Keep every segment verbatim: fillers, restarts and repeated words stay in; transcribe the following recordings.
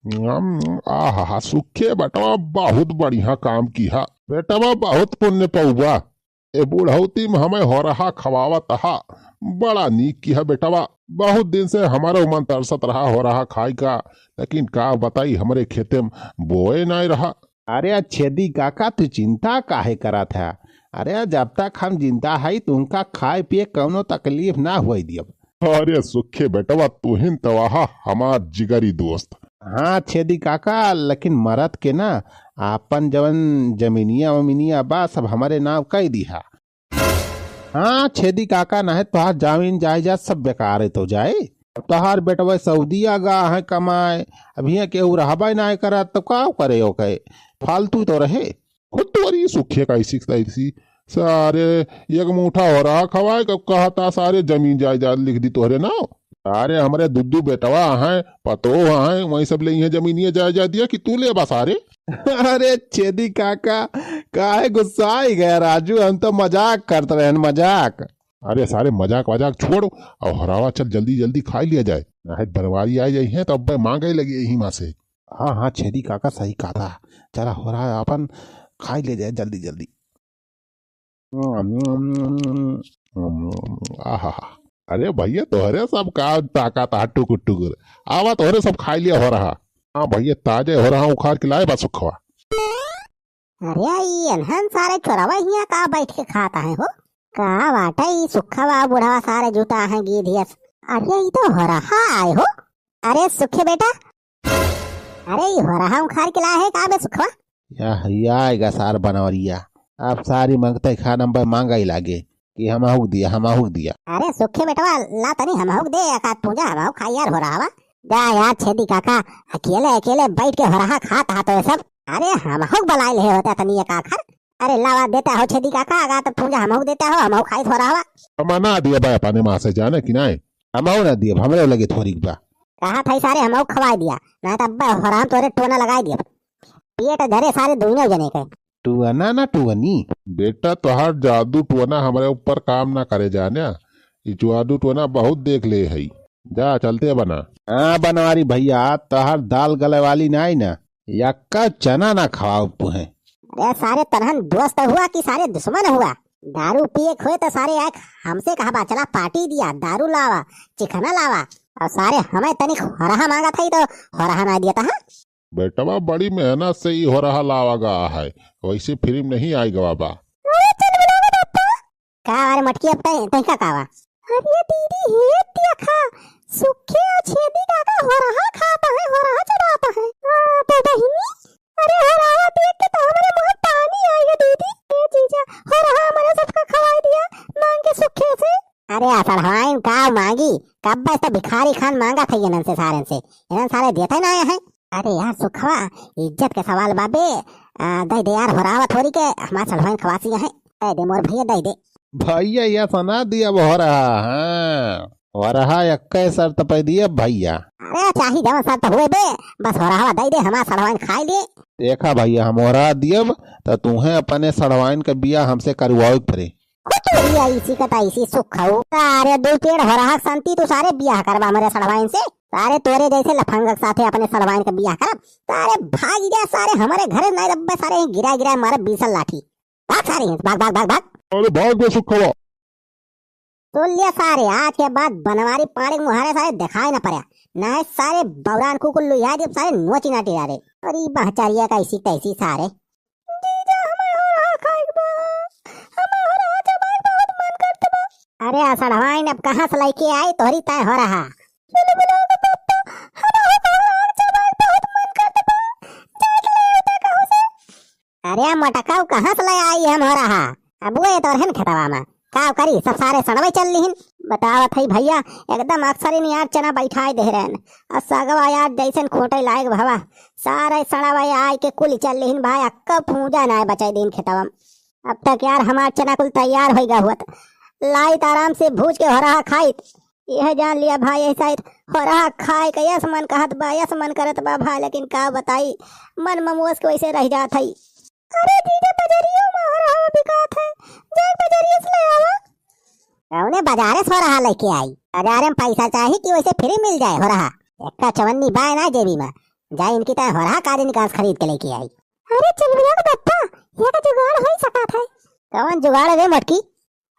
हम्म, आहा, सुखे बेटवा, बहुत बढ़िया काम किहा। बेटवा, बहुत पुण्य पउबा। ए बुढ़ौती में हमें होरहा खवावत हा, बड़ा नीक किहा बेटवा। बहुत दिन से हमरो मन तरसत रहा होरहा खाए का, लेकिन का बताई, हमरे खेते में बोए नाय रहा। अरे छेदी काका, तू चिंता काहे करत है? अरे जब तक हम जिंदा हई, तुमका खाए पिए कौनो तकलीफ ना होए दियब। अरे सुखे बेटवा, तुहिन तो आहा हमार जिगरी दोस्त। हाँ छेदी काका, लेकिन मरद के ना आपन जवन जमीनिया वमीनिया बा, सब हमरे नाव कई दिहा। हाँ छेदी काका, नाहे तोहार जमीन जायदाद सब बेकार तो जाए। अब तोहार बेटवा सऊदिया गा है कमाए, अब हियाँ केहू रहबे नाय करत, तो का करे ओके? फालतू तो रहे। खुद तो अरे सुखे का ऐसी तैसी, सारे एक मुठा होरहा खवाए, कब कहता सारे जमीन जायदाद लिख दी तोहरे नाव। अरे हमरे दुद्दू बेटवा हैं, पतोह हैं, वही सब ले हैं जमीनिया जायदाद दिया कि तू ले बा सारे। अरे छेदी काका, काहे गुस्साई गया राजू, हम तो मजाक करत रहन, मजाक। अरे सारे मजाक वजाक छोड़, और होरहा चल जल्दी जल्दी खाई लिया जाए, नाहे बनवारी आ जाई है तो अब मांगे लगी यही माँ से। हाँ हाँ छेदी काका सही कहा था, चला होरहा अपन खाई लिया जाए जल्दी जल्दी। आहा, अरे भैया तोहरे सब का ताकत हा टुकुर टुकुर, आवा तोहरे सब खाई लिया होरहा। हाँ भैया, ताजे होरहा उखाड़ के लाए बा सुखवा। अरे ई एनहन सारे चोरवा हियाँ का बैठ के खाता है हो? का बाटे ई सुखवा बुढ़वा सारे जुटा है गीधियस। अरे ई तो होरहा आए हो। अरे सुखे बेटा, अरे ई होरहा उखाड़ के लाए है का बे सुखवा? या, या आएगा सार बनवरिया। अब सारी मंगते खानम पे मांगा ही लागे कि हमहुक दिया, हमहुक दिया। अरे सुखे बेटवा, ला तनी हमहुक दे, एक आध पूंजा हमहुक खाई यार होरहवा। जा यार छेदी काका, अकेले अकेले बैठ के होरहा खात हा तो ये सब। अरे हमहुक बलाई ले होता तनी एक आखर। अरे लावा देता हो छेदी काका, अगा तो पूंजा हमहुक देता हो, हमहुक खाई होरहवा। हम ना दिया भाई अपने माँ से जाने कि नहीं? हमहू ना दियब, हमरे लगे थोड़ी बा। कहा था सारे हमहू खवाई दिया, ना तो अब्बा होरहा तोरे टोना लगाई दिया। पेट झरे सारे दुइनो जने के। टुअना ना टुअनी? बेटा तोहार जादू टोना हमरे ऊपर काम ना करे जाने। ई जादू टोना बहुत देख ले हई। जा चलते बना। हाँ बनवारी भैया, तोहार दाल गले वाली नाई ना, यक्का चना ना खवाओ तुहे। अरे सारे तनहन दोस्त हुआ कि सारे दुश्मन हुआ? दारू पिए खोए तो सारे आँख हमसे कहा बा, चला पार्टी दिया, दारू लावा, चिखना लावा, और सारे हमें तनिक होरहा मांगा था ही तो होरहा ना दिया था। हाँ? बेटवा बड़ी मेहनत से ई होरहा लावा गा है, वैसे फ्री में नहीं आए गवा बा। अरे चल बुलावा बापा। का अरे मटकी अब तै, तै का कावा? अरे दीदी हे देखा, सुखे और छेदी काका होरहा खाता है, होरहा चढ़ाता है। हाँ, तो बहिनी, अरे होरहा देख के तो हमरे मुँह पानी आइगा दीदी। ए जीजा, होरहा हमरे सबका खवाई दिया, मांग के सुखे से। अरे असड़वाइन का मांगी, कब्बे से तो भिखारी खान मांगा था इनन से सारन से, इनन सारे देते ना आए हैं। अरे यार सुखवा, इज्जत के सवाल बाबे, आ, दे दे यार होरहा थोड़ी के हमार सड़वाइन खवासी है। दे दे मोर भैया, दे दे। भैया ये सुना दिया होरहा, हाँ। होरहा यक्के शर्त पे दिया भैया। अरे चाही जवन शर्त हुए बे, बस होरहा दे दे, हमार सड़वाइन खाई ले। देखा भैया, हम होरहा दियब, त तुहे अपने सड़वाइन के बियाह हमसे करवावे के पड़े। खुद तो ही ऐसी कता ऐसी सुख खाऊ। अरे दो पेड़ होरहा संती तू सारे बियाह करबा हमरे सड़वाइन से। सारे तोरे जैसे लफंग के साथे अपने सड़वाइन के बियाह करब। सारे भाग जा सारे हमरे घरे नहीं रब्बे सारे गिरा गिरा मारे बीसल लाठी। भाग सारे हिंस, भाग, भाग, भाग, भाग। अरे भाग बे सुखवा। सुन लिया सारे, आज के बाद बनवारी पाड़े के मुहारे सारे दिखाई ना पड़ा, नहीं सारे बौरान कुकुर लुया दियब सारे नोची नाटी डारे। अरे बहचारिया का ऐसी तैसी सारे। जीजा हमें होरहा खाए के बा, हमें होरहा चबाए बहुत मन करत बा। अरे असड़वाइन अब कहाँ से लेके आई तोहरी तय होरहा? चलो बुलाओ तो पप्पा, हमें होरहा चबाए बहुत मन करत बा, जाके ले आओ तो कहूँ से। अरे मटकाऊ कहाँ से ले आई हम होरहा? अब वो ये तोरहन खेतवा में। का करी, सब सारे सड़वे चल लिहिन। बतावत हई भैया, एकदम अक्सर इन यार चना बैठाए दे रहन। आ सगवा यार जैसन खोटे लायक भवा। सारे सड़वे आए के कुल चल लिहिन भाई, अक्का फूजा ना बचाई दिन खेतवा में। अब तक यार हमार चना कुल तैयार होई गा हुआ। लाइत आराम से भूज के होरहा खाइत। यह जान लिया भाई, ऐसा ही होरहा खाए के यस मन कहत बा, यस मन करत बा भाई, लेकिन का बताई, मन ममोस के वैसे रह जात हई। अरे जीजा, बजरियो में होरहा बिकात है, जाए बजरिए से ले आवा। कौने बजारे से होरहा लेके आई? बजारे में पैसा चाही कि वैसे फ्री मिल जाए होरहा? एक्का चवन्नी बाय ना जेबी में, जाई इनकी ताईं होरहा काजनी कास खरीद के लेके आई। अरे चुलबुला के बप्पा, यह का जुगाड़ होइ सकत है। कवन जुगाड़ रे मटकी?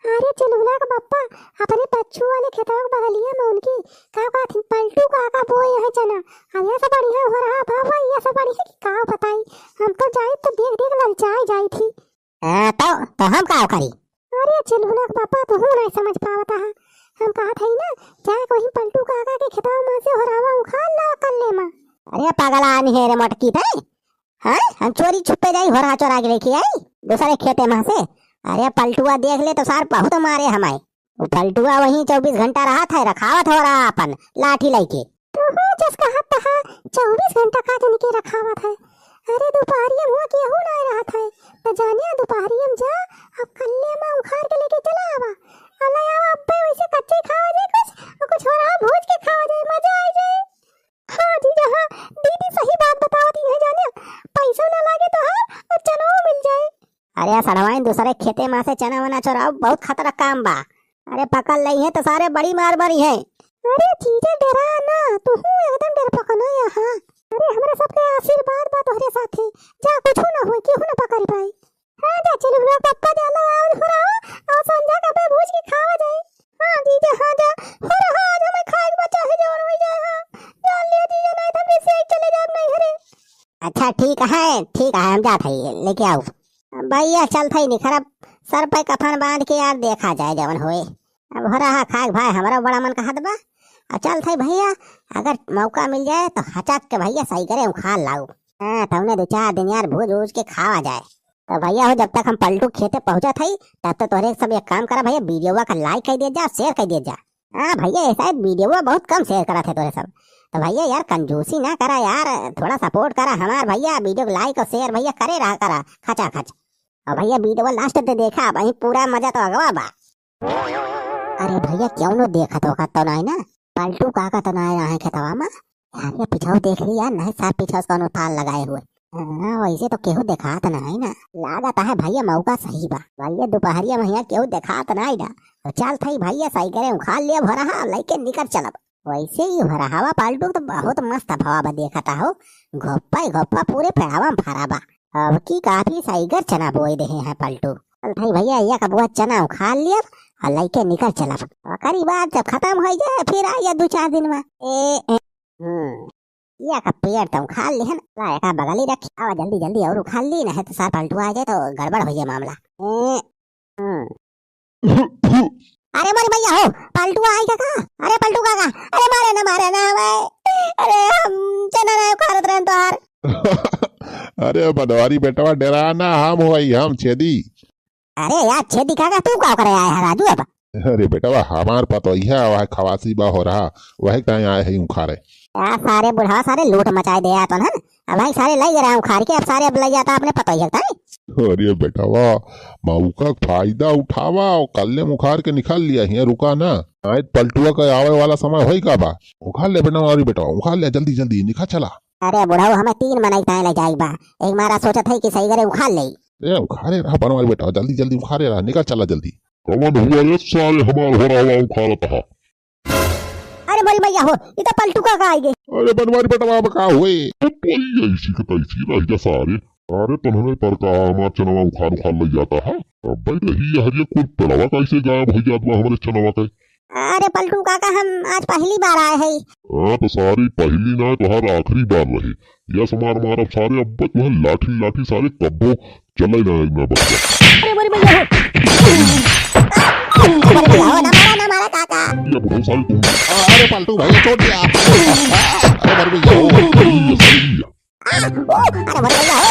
अरे चुलबुला के बप्पा, अपने पच्छू वाले खेतवा के बगलिया में उनकी का कहत हिन, पलटू काका बोए हैं चना। अब यह सब बढ़िया होरहा भाव है, यह सब बढ़िया कि का बताई। हम तो जाई तो देख देख ललचाई जाई थी। हाँ, तो, तो हम का करी? अरे चुलबुला के पापा, तू नहीं समझ पावत है। हम कहत हई ना, जाए के वहीं पलटू काका के खेतवा में से होरहवा उखाड़ ला कल्ले में। अरे पगला आनी है रे मटकी तै। हाँ, हम चोरी छुपे जाई, होरहा चोरा के लेके आई दूसरे खेते में से। अरे पलटुआ देख ले तो सार बहुत मारे हमाए। वो पलटुआ वहीं चउबीस घंटा रहत है, रखावत होरहा अपन लाठी लइके। तू हो जस कहत है, चउबीस घंटा का जन के रखावत है। अरे दोपहरिया में हुआ केहू ना रहत है, त जानिया दोपहरिया में जा, अब कल्ले में उखाड़ के लेके चला आवा। अला आवा अब्बे, वैसे कच्चे खावा जाए कुछ, और कुछ होरहा भूज के खावा जाए, मजा आ जाए। हाँ जीजा हाँ, दीदी सही बात बतावत ही है जानिया, पैसो ना लागे तोहार और चनवो मिल जाए। अरे सड़वाइन, दूसरे खेते में से चना वना चोराओ, बहुत खतरा काम बा। अरे पकड़ लई है तो सारे बड़ी मार मारी है। अरे जीजा डेरा ना, तू हूँ एकदम डरपोक ना यहाँ। अरे हमरा सबके आशीर्वाद बा तोहरे साथे, जा कुछ ना होई, केहू ना पकड़ पाई। हाँ जा चुलबुला के पप्पा, जा ला आज होरहा, और संझा के अब्बे भूज के खावा जाए। हाँ जीजा हाँ जा, होरहा आज हमें खाए के बचा है जवन हो जाए। हाँ जान लिया जीजा, नहीं तो हम ऐसे ही चले जाब नहीं घरे। अच्छा ठीक है, ठीक है, हम जात हई, लेके आऊ। भैया चलत हई निखरब, सर पे कफन बांध के यार देखा जाए जवन होए। अब होरहा खाए के भाई हमरा बड़ा मन कहत बा। आ चलत हई भैया, अगर मौका मिल जाए तो हचक के भैया सही करे उखाड़ लाऊ। हाँ, तौने दो चार दिन यार भूज उज के खावा जाए। तो भैया हो, जब तक हम पलटू खेते पहुँचत हई, तब तक तोहरे सब एक काम करा भैया, वीडियोवा का like कर दिया जा, share कर दिया जा। हाँ भैया, ये शायद वीडियोवा बहुत कम share करत है तोहरे सब। तो भैया यार, कंजूसी ना करा यार, थोड़ा support करा हमार भैया, वीडियो को like और share भैया करे रहा करा, खचा खच। और भैया वीडियोवा last तक देखा, वहीं पूरा मजा तो अगवा बा। अरे भैया, क्यों नो देखत हो का तो नहीं ना? पलटू काका तो नहीं रहे खेतवा में। अरे पीछाऊ देख ली यार, नहीं सार पीछाऊ से कौनो ताल लगाए हुए। हाँ, वैसे तो केहू देखात नहीं ना। लागत है भैया मौका सही बा। भैया दोपहरिया में यहाँ केहू देखात नहीं ना। तो चलत हई भैया सही करे उखाड़ लिया होरहा, लइके निकर चलब। वैसे ही होरहवा पलटू तो बहुत मस्त भवा बा देखत हो। घोप्पा ही घोप्पा पूरे पेड़ावा में फरा बा। अब की काफी सहीगर चना बोए देहे हैं पलटू। चलत हई भैया, एक बोआ चना उखाड़ लियब और लइके निकर चलब। ओकरी बाद जब खतम होइ जाए, फिर आइए दो चार दिन में। ए, ए, हम्म, एक पेड़ तो उखाड़ लिहन, ला एक बगली रखी, आवा जल्दी जल्दी और उखाड़ ली, नहीं तो सार पलटू आ जाए तो गड़बड़ हो जाए मामला। ए, हम्म। अरे मोरी मैया हो, पलटू आई का का? अरे पलटू काका, अरे मारे ना, मारे ना भाई। अरे हम चना ना उखाड़त रहन तोहार। अरे बनवारी बेटवा, डेरा ना, हम होई, हम छेदी। अरे यार छेदी काका, तू का करे आए है राजू अब? अरे बेटवा, हमार पतोहिया वह खवासी बा होरहा, वही ताईं आए है उखाड़े। यार सारे बुढ़ावा सारे लूट मचाए दे आए तो ना। अब भाई सारे लइ गए रहा उखाड़ के, अब सारे अब लइ जाता अपने पतोहिया ताईं। अरे बेटवा, मौका क फायदा उठावा और कल्ले में उखाड़ के निकाल लिया हियाँ, रुका ना। आए पलटुआ का आवे वाला समय होई का बा? उखाड़ ले बेटवा, अरे बेटवा, उखाड़ ले जल्दी जल्दी, निकाल चला। अरे बुढ़ऊ, हमें तीन मनई ताईं ले जाई बा, एक मारा सोचत है कि सही करे उखाड़ ले। ए उखाड़े रहा बनवारी बेटवा, जल्दी जल्दी उखाड़े रहा, निकाल चला जल्दी। कवन हुआ रे सारे हमार होरहवा उखाड़त हा? अरे मोरी मैया हो, ई तो पलटू काका आइगे। अरे बनवारी बेटवा, अब का होए? अब तो ई ऐसी के तैसी रह जा सारे। अरे तन्हने पर का हमार चनवा उखाड़ उखाड़ लइ जाता है। अब भाई रही हरिया कुल पेड़वा कैसे गायब होइ जात बा हमरे चनवा के। अरे पलटू काका, हम आज पहली बार आए हैं। हाँ तो सारी पहली ना, तोहार आखिरी बार रहे। यस मार मारब सारे, अब तुहे लाठी लाठी सारे कब्बो चले ना, ना बच्चा। अरे मोरी मैया हो। अरे मोरी मैया हो, ना मारा, ना मारा काका। ये बुढ़ऊ सारे तुम। अरे पलटू भाई, चोट दिया। अरे मोरी मैया हो। ये सही है। आ, ओ, अरे मोरी मैया हो,